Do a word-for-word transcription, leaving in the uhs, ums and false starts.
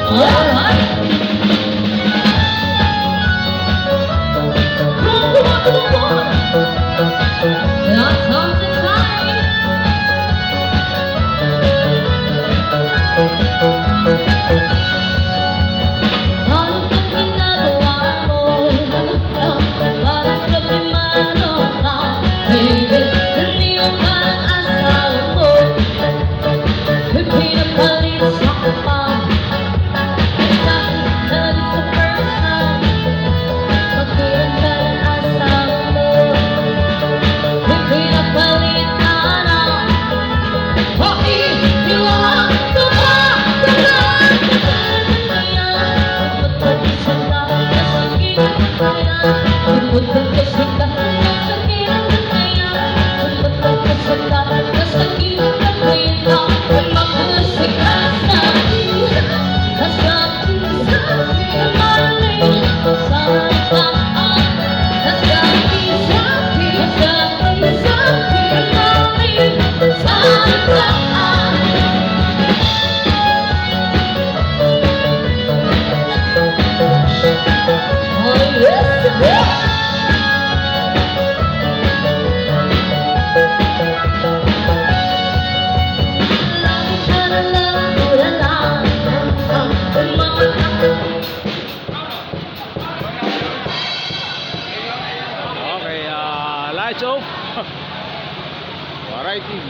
Alright. Come, come on, come on, come on. That's how to say. Ano bang ginagawa mo? Bakit ka pimano ka? Baby, hindi mo pa ang asawa mo. Pinapalit sa kapal. Sa talaga sa personal. Pagkulang ka ng asawa mo. Pinapalit na na. Hoy, iwan ko ba? Okay, ah, lights off. Waray T V.